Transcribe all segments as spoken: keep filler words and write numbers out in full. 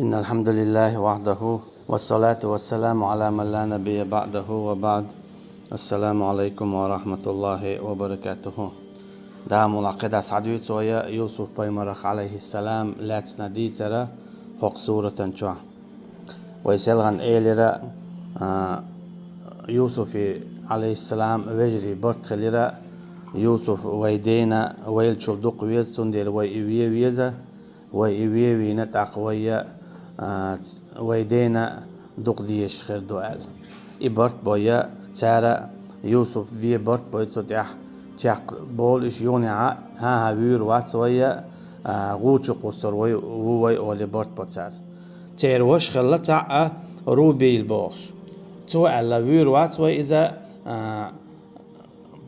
إن الحمد لله وحده، والصلاة والسلام على من لا نبي بعده، وبعد. السلام عليكم ورحمة الله وبركاته. Дала мукъ лахь, кхидӀа схьадуьйцу вай Юсуп пайхамарах, Ӏалайхиссалам, лаьцна дийцар хӀокху суратан чохь. Вай селхана элира, а, Юсуфи, Ӏалайхиссалам, вежарий барт хилира. Юсуф вай дена вайл чул дукха веза, цундела вай и вен веза. Вай и вен вийна, тӀаккха вай я, а, вай дена дукха дезаш хир ду аьлла. И барт бой я цара, Юсуп вен барт бой цу тӀехь, чекх болу уьш юханехьа, хӀан-хӀа, вуьйр вац вай я, а, гӀу чу кхуссур вай, ву вай олий барт бо цара. Церан ваша хилла цхьаъ а, Рубил бохуш. Цо аьлла, вуьйр вац вай иза, а,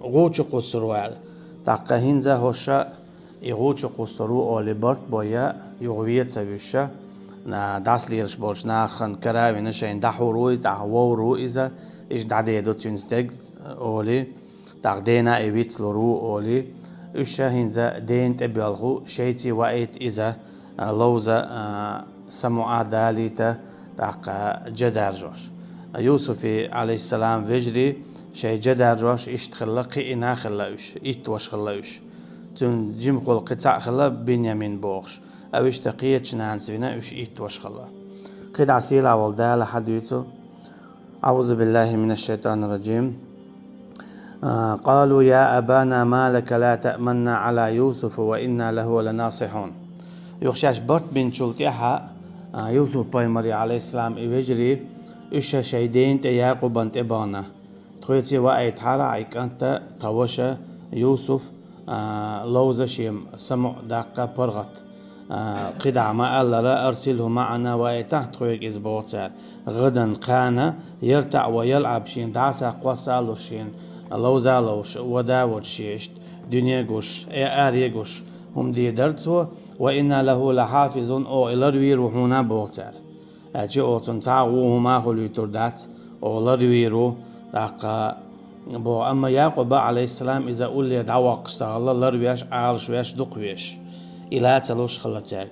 гӀу чу кхуссур ву аьлла. ТӀаккха хӀинца хӀорш и гӀу чу кхуссур ву олий барт бой я, юха вен ца вуьйш, а, дӀасалелаш болчу нахана кара а вина, шайна дӀахьур ву и, тӀаккха вовр ву иза, иштта дӀадер ду цуьнан стеган олий, тӀаккха дена и вицлур ву олий. Уьш хӀинца дена тӀе боьлху, шайций ваийта иза, а, ловза, а, самукъа далийта, тӀаккха жа даржош. Юсуфи, Ӏалайхиссалам, вежарий шайн жа даржош иштта хилла, кхиъна хилла уьш, итт ваша хилла уьш. Цуьнан жимахволу кхин цхьаъ хилла, Бинъямин бохуш. А уьш тӀе кхечу нанас вина уьш итт ваша хилла. КхидӀа сийлахь волу Дала хьадуьйцу, أعوذ بالله من الشيطان الرجيم. آه، قالوا يا أبانا ما لك لا تأمنا على يوسف وإنا له لناصحون. Юха шаьш барт бинчул тӀаьхьа, а, Юсуп пайхамарий, Ӏалайхиссалам, и вежарий, уьш шайн дена тӀе, Якъубан тӀе бахана: «Тхоьций ваийтахьара хьан и кӀант, тхан ваша Юсуф, а, ловза шен самукъа даккха паргӀат». А, кхидӀа ма-аллара: «أرسله معنا», ваийтахьа тхоьга иза, боху цара. «غدا», кхана, «يرتع ويلعب», шена дӀаса а, кхосса а луш, шена ловза а ловш, вада а водуш, шен иштта дуьне а гуш, э, аре а гуш, хӀума дийр дара цо. «وإنا له لحافظون», оха и ларвийр ву хьуна, боху цара. Аьлча оха цунна цхьа а вон хӀума а хуьлуьйтур дац, оха ларвийр ву, тӀаккха боху. Амма Якъуба, Ӏалайхиссалам, иза улле дӀавоккхуш ца хилла, ларвеш, Ӏалашвеш дукха везаш. И ла ца луш хилла цаьрга.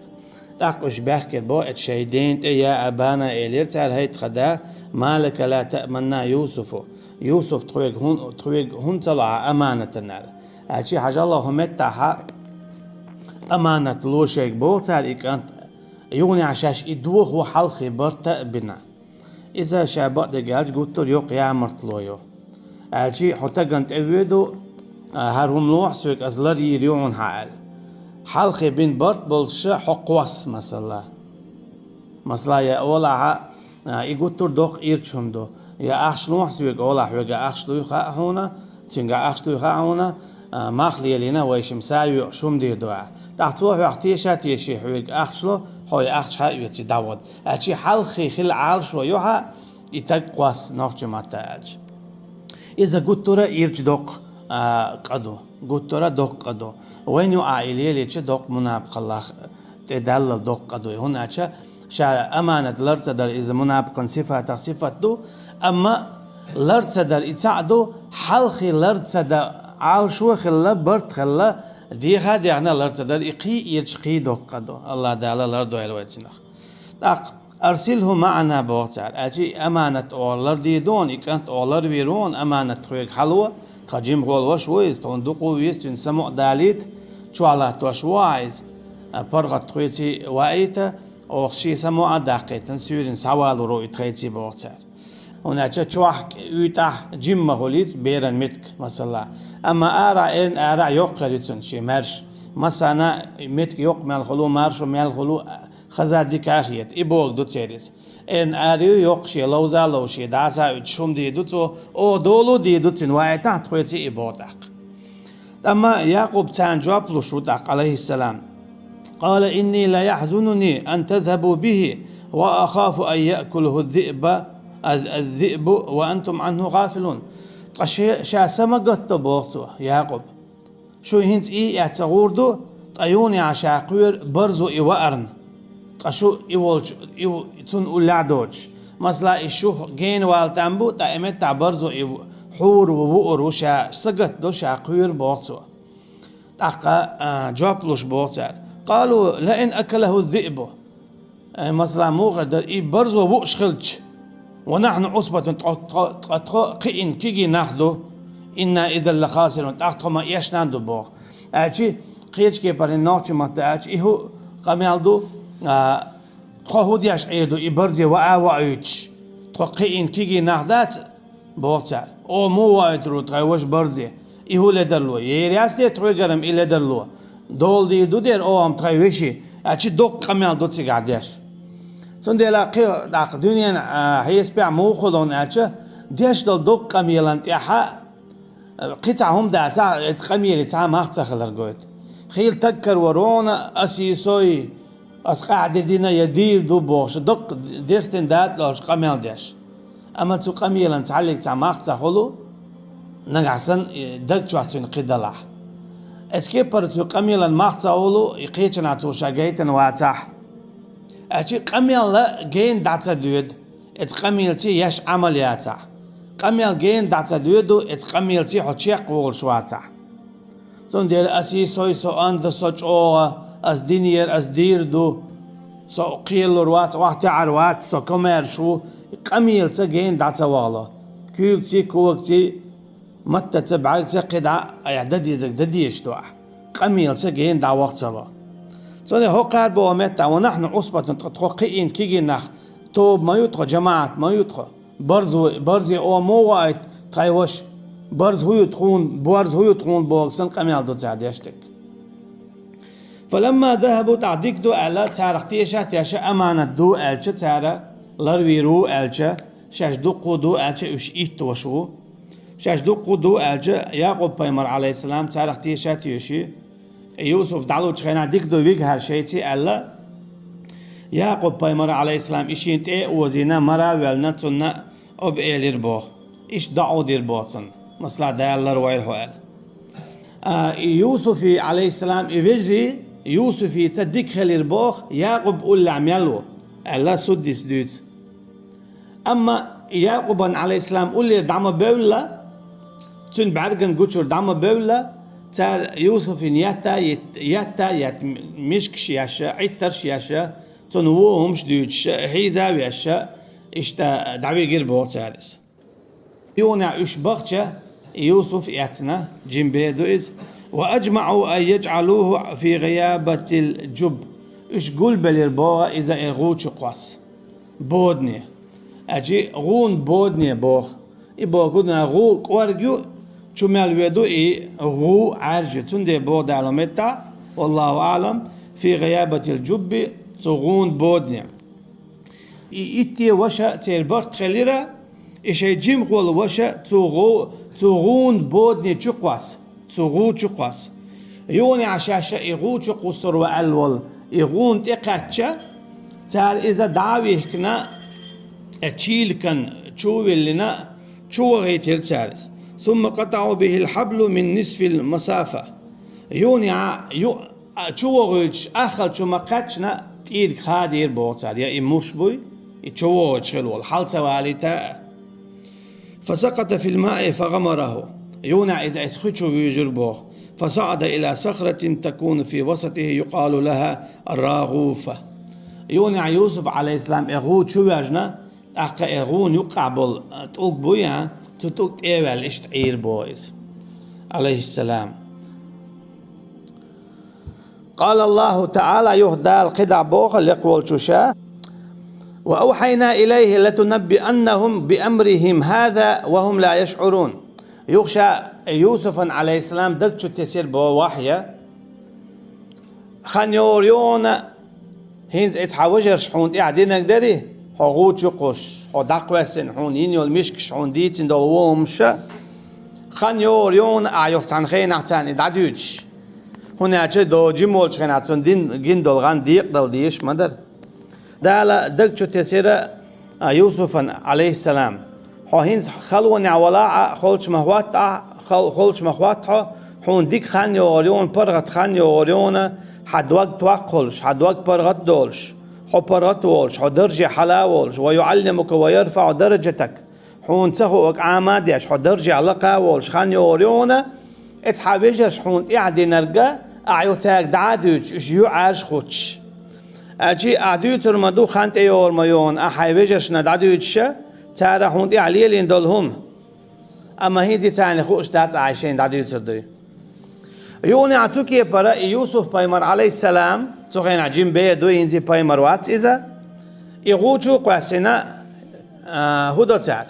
ТӀаккха уьш баьхкира боху, эцу шайн дена тӀе: «يا أبانا», элира цара, «хӀай тхан да, ما لك لا تأمنا يوسف». Юсуп тхоьга хӀун-, тхоьга хӀунда ца ло хьан аманатана аьлла. Аьлча хьажал, хӀун меттахь аманат ло шайга, боху цара, и кӀант, юханехьа шаьш и дохо хьалхе барта а бина. Иза ша бакъдерг аьлча гуттар а йоккха ямартло ю. Аьлча хьо тагана тӀе воьду, а, хӀара хӀума лохьа соьга, аса лар йийр ю хьуна хьан аьлла. Хьалхе бина барт болчуша хьо кхосса, масала. Масала, я олахьа, а, и гуттар а доккха ирча хӀума ду. Я ахча лохьа соьга олахь, хьоьга ахча дуй хаьа хьуна, цуьнга ахча дуй хаьа хьуна, а, мах лелийна, вайшимма са йоьуш хӀума дийр ду ахьа. ТӀаккха цо хьох теша а теший, хьоьга ахча ло, хьо и ахча хьа а оьций дӀавода. Аьлча хьалхе хила Ӏалашо ю хьан и таг кхосса, нохчийн маттахь аьлча. Иза гуттара а ирча доккха, а, къа ду. Гуттара а доккха къа ду. Вайна юкъахь и лелийча доккха мунапакъаллах тӀедаллал доккха къа ду. ХӀунда аьлча ша аманат лар ца дар иза мунапакъан сифатах сифат ду, амма лар ца дар и цхьаъ ду, хьалхе лар ца дан Ӏалашо хилла, барт хилла, деха а дехна лар ца дар, и кхин а ирча кхин а доккха къа ду. АллахӀ Дала лардойла вай цунах. ТӀаккха «أرسله معنا», боху цара. Аьлча и аманат оха лардийр ду хьуна, и кӀант оха ларвийр ву хьуна, аманат тхоьга хьало, тхан жимахволу ваша ву иза, тхуна дукха веза, цуьнан самукъа далийта, чохь латтош ву ахьа иза. А, паргӀат тхоьций ваийта, оха шен самукъа а даккхийтина, суьйранна схьавалур ву и тхайций, боху цара. ХӀунда аьлча чохь, уьйтӀахь жимма хуьлийца беран меттиг, масала. Амма арахь, эрна арахь йоккха хир ю цуьнан шен маьрша. Массарна меттиг йоккха мел хуьлу, маршо мел хуьлу, хаза дика а хета, и бохург ду церан иза. Эрна аре ю йоккха, шен ловза а ловш, шен дӀаса а оьцуш хӀума дийр ду цо, оха долу а дийр ду цуьнан, ваийтахьа тхоьций и, боху тӀаккха. Амма Якъуб царна жоп луш ву тӀаккха, Ӏалайхиссалам: «قال إني ليحزنني أن تذهبوا به وأخاف أن يأكله الذئب، الذئب وأنتم عنه غافلون». Ткъа ше-, ша са ма гатдо, боху цо, Якъуб. Шу хӀинца и эцна гӀур ду, ткъа юханехьа ша кхоьру барзо и ваарна. Ткъа шу и волчу, и в-, цунна уллехь а доцуш. Масала, и шух гена вала там бу, ткъа и меттахь барзо и в-, хьур ву, вуур ву, ша са гатдо, ша кхоьру, боху цо. ТӀаккха, а, жоп луш боху цара: «قالوا لئن أكله الذئب». Э, масала, муха дар, и барзо вуш хилча, «ونحن عصبة», тхо, тхо, тхо, тхо кхиъна кегий нах ду, «إنا إذا لخاسرون», тӀаккха тхо ма эшна ду боху. Аьлча, кхечу кепара нохчийн маттахь аьлча, и хӀу къамел ду, а, тхо хӀу деш Ӏийр ду, и барзе ваа а ваийтуш, тхо кхиъна кегий нах дац, боху цара. О, муха ваийтур ву тхайн ваша барзе? И хӀу ледарло? Ер яц дера тхоьгара-м и ледарло? Дола дийр ду дера, о, ам тхайн вешин, аьлча доккха къамел ду цигахь деш. Цундела кхин а тӀаккха дуьненан, а, хьесапехь муха хуьлу аьлча, деш долу доккха къамелан тӀехь а, кхин цхьа хӀума дацахь, эцу къамеле цхьа а мах ца хилар гойту. Хийла таг карор ву хьуна, ас йисой, ас къаьхьа де дина я дийр ду бохуш, доккха дерстина дада долуш къамел деш. Амма цу къамелан цхьаллиг цхьа мах ца хуьлу, нагахь санна, и, даг чохь цуьнан кхин далахь. Эцу кепара цу къамелан мах ца хуьлу, и кхечанхьа цо ша гайтина вацахь. Аьлча къамел гена дӀа ца доьду, эцу къамелций еш Ӏамал яцахь. Къамел гена дӀа ца доьду, эцу къамелций хьо чекх волуш вацахь. Цундела ас йисой, со анда, со чӀогӀа, ас динера, ас дийр ду, со кхелалур вац, охьатаьӀар вац, со комаьрша ву, къамелца гена дӀа ца вахало. Куьйгаций, когаций, маттаца, бӀаьргаца кхин дӀа айхьа дан дезарг дан дезаш ду ахь. Къамелца гена дӀа ваха ца ло. Цундела хӀокхара боху меттехь, «ونحن عصبة», тхо, тхо кхиъна кегий нах, тоба ма ю тхо, жамаӀат ма ю тхо. Барз ву, барзе о муха ваийта тхайн ваша? Барз хӀу ю тхуна, барз хӀу ю тхуна боху санна къамел ду цара деш дерг. «فلما ذهبوا», тӀаккха дика ду аьлла, царах теша а тешна, аманат ду аьлча, цара ларвийр ву аьлча, шаьш дуккха а ду аьлча, уьш итт ваша ву. Шаьш дуккха а ду аьлча, Якъуб-пайхамар, Ӏалайхиссалам, царах теша а теший, Юсуф дӀалучу хенахь дика ду вигахьара шайций аьлла, Якъуб-пайхамар, Ӏалайхиссалам, и шена тӀе а озийна, мара а воьллина, цунна обаэлира боху. Иштта доӀа дира боху цунна. Масала, Дала ларвойла хьо аьлла. А, и Юсуфий, Ӏалайхиссалам, и вежарий Юсуфица дика хилира боху, Якъуб уллехь мел ву, аьлла, суддис дуьйцу. Амма Якъубан, Ӏалайхиссалам, уллера дӀа ма бевлла, цуьнан бӀаьргана гучура дӀа ма бевлла, цара Юсуфин етта, ет-, етта, етта мискаш еш, Ӏиттарш еш, цунна вон хӀумаш дуьйцуш, хьийза а веш, иштта дӀавигира боху цара иза. Юханехь уьш бахча, Юсуф эцна, жима бер ду иза. «وأجمعوا أن يجعلوه في غيابة الجب». Уьш гулбелира боху иза и гӀу чу кхосса. Бодане. Аьлча гӀуна бодане боху. И боху, гӀу кӀорга ю, чу мел ве ду и гӀу Ӏаьржа. Цундела боху Дала меттахь, والله أعلم, «في غيابة الجب», цу гӀуна бодане. И итте ваша церан барт хилира, и шайн жимахволу ваша цу гӀу-, цу гӀуна бодане чу кхосса, цу гӀу чу кхосса. Юханехь шаьш и гӀу чу кхуссур ву аьлла волу, и гӀуна тӀекхаьчча, цара иза дӀа а вихкина, э, чийлакан чу а виллина, чу вахийтира цара иза. «ثم قطعوا به الحبل من نصف المسافة». Юханехь ю-, А, чу вохуьйтуш, аххал чу ма кхаьчна, тӀийриг хадийра боху цара, я и муш буй, и чу вохуьйтуш хила волу, хьал ца валийта а. «فسقط في الماء فغمره». Юханехь иза эцу хи чу вуьйжира боху. «فصعد إلى صخرة تكون في وسطه يقال لها الراغوفة». Юханехь Юсуф, Ӏалайхиссалам, и гӀу чу воьжна, тӀаккха и гӀуна юккъехь болу, а, тӀулг буй, а, цу тӀулг тӀе а ваьлла, иштта Ӏийра боху иза. Ӏалайхиссалам. قال الله تعالى, юха Дала кхидӀа боху лекха волчу ша: «وأوحينا إليه لتنبئنهم بأمرهم هذا وهم لا يشعرون». Юха ша Юсуфан, Ӏалайхиссалам, даг чу тесира боху вахья. Хан йогӀур йогӀуна, хӀинца эцу хьан вежарша хьуна тӀехь динарг дарий, хьо гӀу чу кхуссуш, хьо дӀакхоьссина, хьуна йина йолу мишкаш, хьуна дийцина долу вон хӀумаш, хан йогӀур йогӀуна, ахьа юха цхьана хенахь царна и дӀадуьйцуш. ХӀунда аьлча до жима волчу хенахь цунна дин, гина долу гӀан декъадала дезаш ма дара. Дала даг чу тесира, а, Юсуфан, Ӏалайхиссалам. Хьо хӀинца халонехь валахь а, холчу ма хӀотта ахь, хол-, холчу ма хӀотта хьо, хьуна дика хан йогӀур йогӀуна, паргӀат хан йогӀур йогӀуна, хьан дог токкхуш, хьан дог паргӀат долуш, хьо паргӀат волуш, хьо дарже хьала а волуш, «ويعلمك ويرفع درجتك». Хьуна ца хуург Ӏама а деш, хьо даржехь лакха а волуш хан йогӀур йогӀуна, эцу хьан вежарша хьуна тӀехь динарг, ахьа юха цаьрга дӀа а дуьйцуш, уьш ю Ӏаьржа хӀуттуш. Аьлчи ахь дуьйцур ма ду, хан тӀейогӀур ма ю хьуна, ахь хьайн вежаршна дӀадуьйцуш, цара хьуна тӀехь лелийна долу хӀума. Амма хӀинца царна хууш дац ахь шайна дӀадуьйцур дуй. Юха цу кепара и Юсуф-пайхамар, Ӏалайхиссалам, цу хенахь жима бер ду, хӀинца пайхамар вац иза, и гӀу чу а кхоьссина, а, хӀун до цара?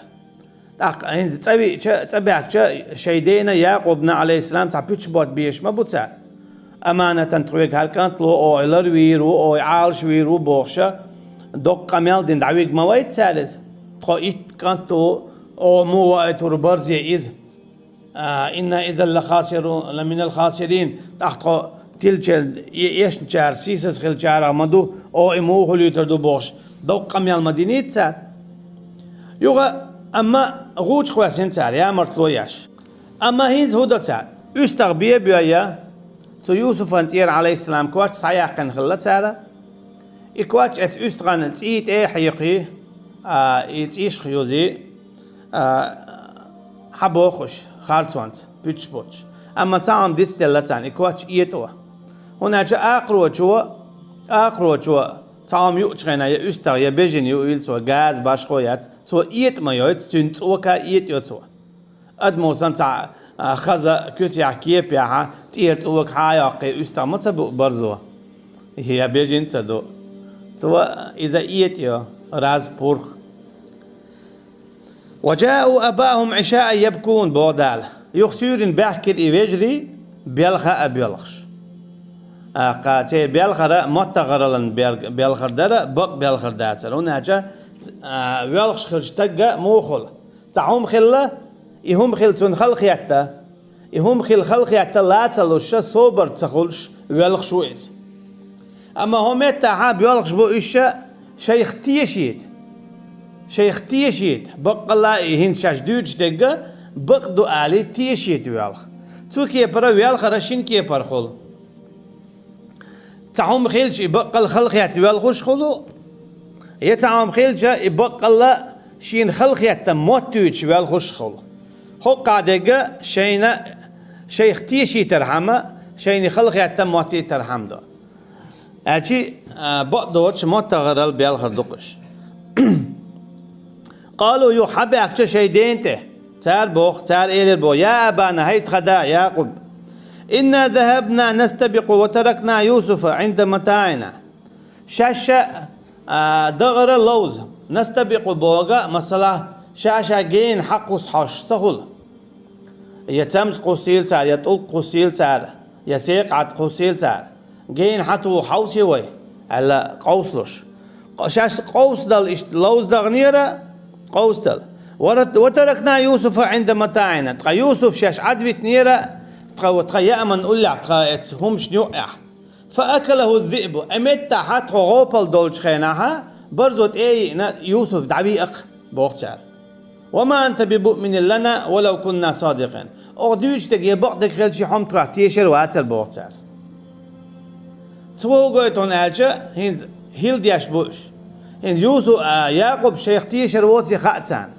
ТӀаккха хӀинца цӀа веача, цӀа баьхкича, шайн дена Якъубна, Ӏалайхиссалам, цхьа пуьчаш ботта безаш ма бу цара. Аманатан тхоьга хӀара кӀант ло, оха ларвийр ву, оха Ӏалашвийр ву бохуша, доккха къамел дина дӀавига ма вайта цара иза. Тхо итт кӀант ву, оха муха ваийтур барзе иза. А, инна изан лахасирун, ламинал хасирин. ТӀаккха тхо тилча, э-, эшначара сийсаз хилчарах ма ду, оха и муха хуьлуьйтур ду бохуш, доккха къамел ма диний цара. Юха, амма гӀу чу кхоьссина цара, ямартло еш. Амма хӀинца хӀун до цара? УьстагӀ бе а боьйя, цу Юсуфан тӀера, Ӏалайхиссалам, коч схьаяьккхина хилла цара. И коч эцу уьстагӀан цӀий тӀе а хьекхий, а, и цӀийшха юзий, а, хьабохуш, харцонца, пуьчаш боцуш. Амма цхьа хӀума дицделла царна, и коч этӀо. ХӀунда аьлча акхарочо, акхарочо цхьа хӀума юучу хенахь, я уьстагӀ, я бежана юийла цо, газа башхо яц, цо этӀа ма йойту, цуьнан цӀока этӀайо цо. Адамо санна цхьа, а, хаза куьцехь кепехьа, тӀера цӀока хьа а йоккхий, уьстагӀ ма ца бу барзо. Я бежана ца ду. Цо иза этӀайо, раз, пурх. «Ва жаъу абахум Ӏишаан ябкун», боху Дала. Юха суьйранна баьхкира и вежарий, белха а боьлхуш. А, кхин церан белхар а маттахӀараллан бел-, белхар дара, бакъ белхар дацара. ХӀунда аьлча, а, воьлхуш хиллачу стага муха хуьлу? Цхьа хӀума хилла, и хӀума хилла цунна хала хетта. И хӀума хилла хала хетта, ла ца луш, собар ца хуьлуш, воьлхуш ву иза. Амма хӀокху меттехь боьлхуш бу уьш шайх тешийта. Шайх тешийта, баккъалла а и хӀинца шаьш дуьйцуш дерг бакъ ду алий, тешийта воьлху. Цу кепара воьлхар а шина кепара хуьлу. Цхьа хӀума хилча, и баккъалла хала хетта воьлхуш хуьлу, я цхьа хӀума хилча, и баккъалла шена хала хетта моттуьйтуш воьлхуш хуьлу. ХӀокху дерг шайна, шайх тешийтархьама, шайна хала хетта моттийтархьама ду. Аьлчи, а, бакъ доцуш маттахӀаралла белхар ду-кх уьш. Къалу, юха хьабаьхкича шайн дена тӀе. Цара боху, цара элира боху: «Я абана, хӀай тхан да, Якъуб! Инна захабна настабикъу ва таракна Юсуфа Ӏинда матаӀина». Шаьш а, а, дахара ловза. Настабикъу боху, масала, ша-ша гена хьакхуссуш ца хуьлу. Я цамза кхуссийла цара, я тӀулг кхуссийла цара, я секхаӀад кхуссийла цара. Гена хьатуху хьовсий вай, аьлла, къовсалуш. Къо-, шаьш къовсадала иштта ловза даханера, къовсадала. Ва рат-, ва таракна Юсуфа Ӏинда матаӀина. Ткъа Юсуф шаьш Ӏадвитинера, тхан, тхан яаман уллехь, тхан эцу хӀумашна юкъехь. Фа акалаху зиъбу. Э, меттахьа тхо гӀопал долчу хенахьа, барзо тӀе а йиъна, Юсуф дӀавиъакх, боху цара. «Ва ма анта би муъминин лана, ва лав кунна садикъин». Оха дуьйцуш дерг я бакъдерг хилча, хьо-м тхох тешар вацара, боху цара. Цо хӀун гойту хьуна аьлча, хӀинца хӀилла деш бу уьш. ХӀинца Юсу-, а, Якъуб шайх тешар воций хаьа царна.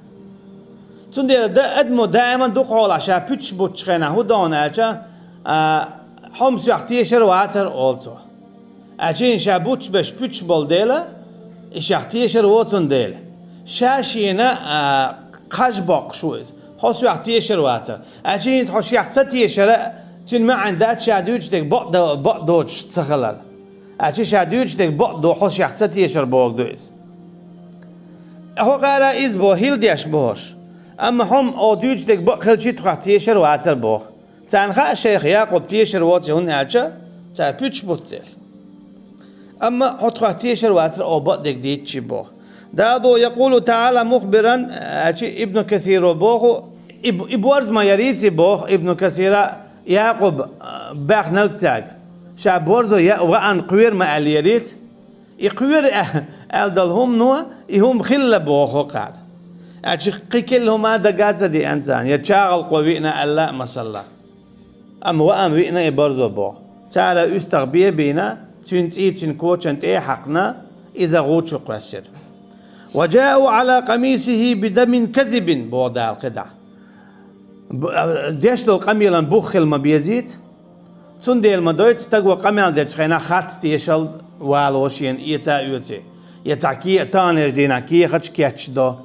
Цундела да-, адамо даиман дукха хьолахь ша пуьчаш буттучу хенахь хӀун до хьуна аьлча, а, хьо-м соьх тешар вацара, олу цо. Аьлча хӀинца ша буттуш берш пуьчаш болу дела, и шех тешар воцун дела. Ша шена, а, кхаж боккхуш ву иза. Хьо соьх тешар вацара. Аьлча хӀинца хьо шех ца тешара, цуьнан маьӀна дац ша дуьйцуш дерг бакъ до-, бакъ доцуш ца хилар. Аьлча ша дуьйцуш дерг бакъ ду, хьо шех ца тешар боху ду иза. ХӀокхара иза боху, хӀилла деш бохуш. Амма хьо-м оха дуьйцуш дерг бакъ хилча тхох тешар вацара боху. Царна хаьа шайх Якъуб тешар воций, хӀунда аьлча цара пуьчаш бутту церан. Амма хьо тхох тешар вацара, оха бакъдерг дийцча боху. Дала боху, якъулу таӀала мухбиран, аьлча Ибну Касиро боху, и, и борз ма ярийций боху Ибну Касира, Якъуб, а, баьхнарг цаьрга. Ша борзо яа ваан кхоьру ма аьллерица. И кхоьру а-, аьлла долу хӀумано, и хӀума хилла боху кхара. Аьлча кхин килла хӀума а дага а ца деана царна, я чагӀалкхо виъна аьлла а масалла. Амма ваам виъна и барзо боху. Цара уьстагӀ бе а бийна, цуьнан цӀий цуьнан кочан тӀе а хьаькхна, иза гӀу чу кхоьссира. «Ва жаъу Ӏала къамисихи би дамин казибин», боху Дала кхидӀа. Б-, а, деш долу къамелан бух хила ма безийца. Цундела ма дойту стага къамел дечу хенахь харц тешал вало шена эца а оьций. Я цхьа ке-, таханлерчу дийнахь кехаташ кечдо.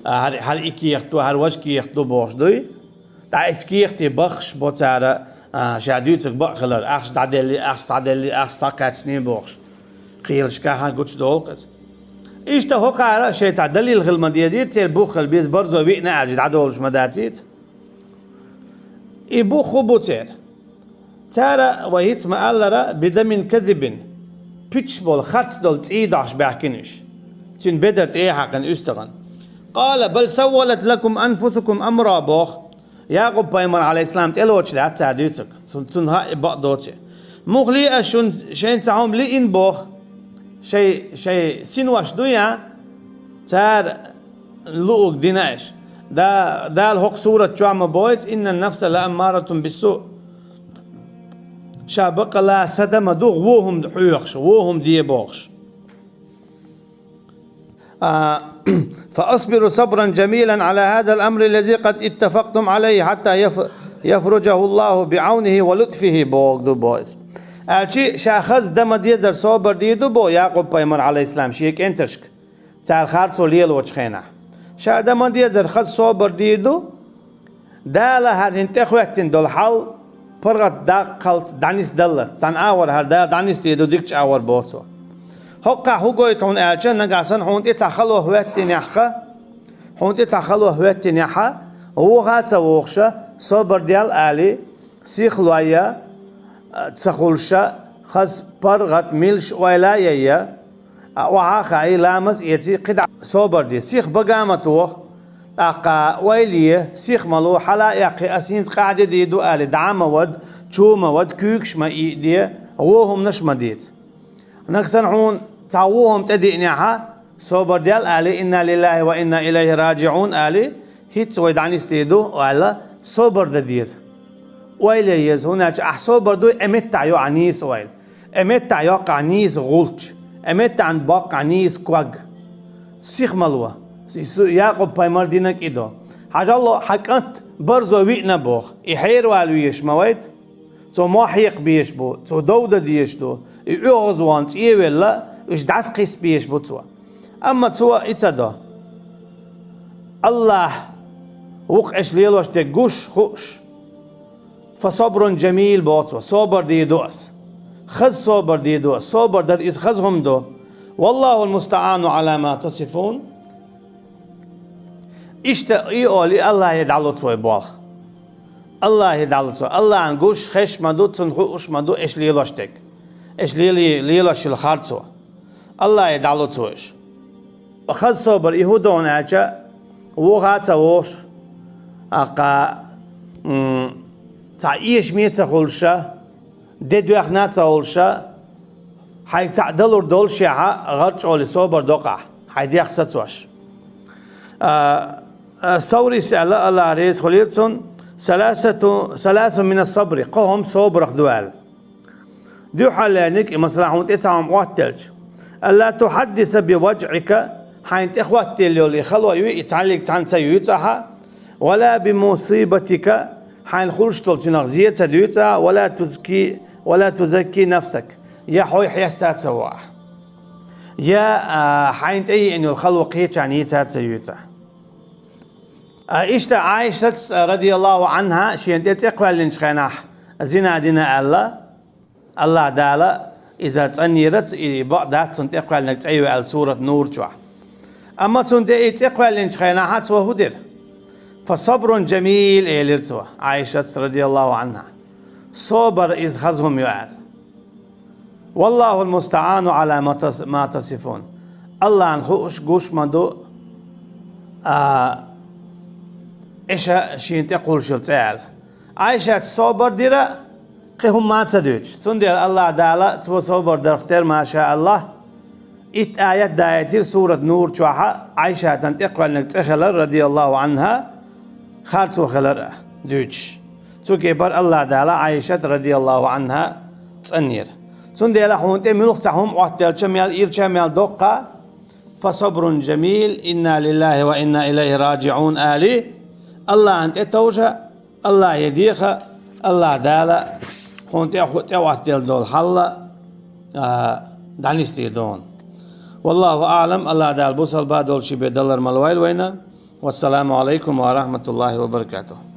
А, хӀара, хӀара и кехат ду, хӀара важа кехат ду бохуш дуй. ТӀаккха эцу кехате баххаш бо цара, а, ша дуьйцург бакъ хилар, ахча дӀаделли, ахча схьаделли, ахча схьакхаьчний бохуш. Кхелашкахь гучудолу иза. Иштта хӀокхара шайн цхьа далил хила ма дезийта, церан бух хила беза, барзо виъна аьлча дӀадолуш ма дацийца. И бух хӀун бу церан? Цара, вай хӀинца ма-аллара, бидамин казибин, пуьтуш болу, харц долу цӀий дохьуш баьхкина уьш. Цуьнан бедар тӀе а хьаькхина уьстагӀан. Къала: «Бал саввалат лакум анфусукум амра», боху. Якъуб-пайхамар, Ӏалайхиссалам, тӀелоцуш дац цара дуьйцург. Цун-, цунна хаьа и бакъ доций. Муха лиъна шуна, шайна цхьа хӀума лиъна боху. Шай, шай синош ду я? Цара луъург дина аша. Да-, Дала хӀокху сурат чохь ма боху: «Иннан нафса лааммаратун биссу». Ша баккъала сада ма ду, вон хӀума хьоьхуш, вон хӀума де бохуш. А, «Фа асбиру сабран жамилан ала хадал амри лази къад иттафактум алайхи хатта яф-, яфружаху Аллаху биаунихи ва лутфихи», боху ду боху иза. Аьлчи, ша хаза дан ма дезара собар дийр ду боху Якъуб-пайхамар, Ӏалайхиссалам, шен кӀенташка. Цара харцо лелочу хенахь. Ша дан ма дезара хаза собар дийр ду. Дала хӀара хӀинца тӀехӀоьттина долу хьал паргӀат даккхалц дӀанисдаллалц. Цхьана агӀор хӀара Дала дӀанисдийр ду дикачу агӀор боху цо. ХӀокхахь хӀун гойту хьуна аьлча, нагахь санна хьуна тӀе цхьа хало хӀоьттинехь, хьуна тӀе цхьа хало хӀоьттинехь, вуха а ца вохуша, собар дел алий, сихлой я, а, ца хуьлуша, хаза паргӀат милш ойла а яйя, а, охьа а хаий, ламаз а эций, кхидӀа собар де. Сих бага а ма тоху, тӀаккха ойла е, сих ма ло, хьала а эккхий, ас хӀинца къахьде дийр ду алий, дӀа а ма вада, чу а ма вада, куьйгаш а ма ийде, вон хӀуманаш а ма деца. Нагахь санна хьуна цхьа вон хӀума тӀедиънехь, собар дел алий, «Инна лиллахи ва инна илайхи раджиун» алий, «ХӀинца вай дӀанисдийр ду», аьлла, собар дан деза. Ойла е еза, хӀунда аьлча ахь собар дуй, э меттахь йо ахь нийса ойла. Э меттахь йоккху ахь нийса гӀулч. Э меттахь боккху ахь нийса ког. Сих ма ло. Якъуб-пайхамар динарг и ду. Хьажал, хьан кӀант барзо виъна боху. И хьеравала везаш ма вайца. Цо мохь хьекха безаш бу, цо дов дан дезаш ду, и оьгӀазвахна цӀе а велла, уьш дӀасакхиссо безаш бу цо. Амма цо и ца до. Аллахь ву-кх аша лелош дерг гуш, хууш. «Фа сабрун жамил», боху цо, собар дийр ду ас. Хаза собар дийр ду ас. Собар дар иза хаза хӀума ду. «Валлахул мустаӀану Ӏала ма тасифун». Иштта и олий, Аллахье дӀалуц вай болх. Аллахье дӀалуц вай. Аллахьан гуш, хезаш ма ду, цунна хууш ма ду аша лелош дерг. Аша лелий, лелош йолу харцо. Аллахье дӀалуц вай уьш. Хаза собар и хӀун ду хьуна аьлча, вуха а ца вохуш, тӀаккха, м, цхьа эшаме а ца хуьлуша, де доьхна а ца хуьлуша, хьайга цхьаъ далур доллушехь, гӀарчӀоле собар доккху ахь, хьайн дех сацош. А, а, Саврис аьлла, Аллахь реза хуьлийла цунна: «Саласату, саласун минас сабри», кхо хӀума собарах ду аьлла. Дуьххьарлерниг, и масала хьуна тӀе цхьа хӀума Ӏоттаделча: «Алла тухьаддиса би важӀика», хьайна тӀе хӀоттаделла йолу и хало юй, и цхьаьллиг цхьаьна ца юьйцу ахьа, «ва ла би мусибатика», хьайна хуьлуш долчунах зен ца дуьйцу ахьа, «ва ла тузки, ва ла тузакки нафсак», я хьо хьеста а ца во ахьа, я, а, хьайна тӀе йиъна йолу хало кхечарна йийца а ца юьйцу ахьа. А, иштта Ӏайшатс, радияллаху Ӏанхьа, шена тӀе цӀе кхоьллинчу хенахь зина дина аьлла, Аллахь Дала иза цӀанйира, ц-, и бакъ дац цунна тӀе кхоьллинарг цӀе ю аьлла сурат Нур чохь. Амма цунна тӀе и цӀе кхоьллинчу хенахь цо хӀун дира? «Фа сабрун жамил», элира цо, Ӏайшатс, радияллаху Ӏанхьа. Собар иза хаза хӀума ю аьлла. «Валлахул мустаӀану Ӏала ма тас-, ма тасифун». Аллахьан хууш гуш ма ду, а, аша шена тӀе кхуллуш йолу цӀе аьлла. Ӏайшатс собар дира, кхин хӀумма а ца дуьйцуш. Цундела Аллахь Дала цо собар дарх тера, ма ша Аллахь, итт аят даийтира сурат Нур чохь, Ӏайшатан тӀе кхоьллинарг цӀе хилар, радияллаху Ӏанхьа, харцо хилар а дуьйцуш. Цу кепара Аллахь Дала Ӏайшат, радияллаху Ӏанхьа, цӀанйира. Цундела хьуна тӀе муьлхха цхьа хӀума Ӏоттаделча мел, ирча мел доккха, «Фа сабрун жамил, инна лиллахи ва инна илайхи раджиун», али, Аллахьан тӀе товжа, Аллахье деха, Аллахь Дала Кхунна тӀе, тӀе оттаделла дола хьал а, а, дӀанисде дона. والله أعلم, Аллах Дала бусалба долча бе далар мел войла вайна. والسلام عليكم ورحمة الله وبركاته.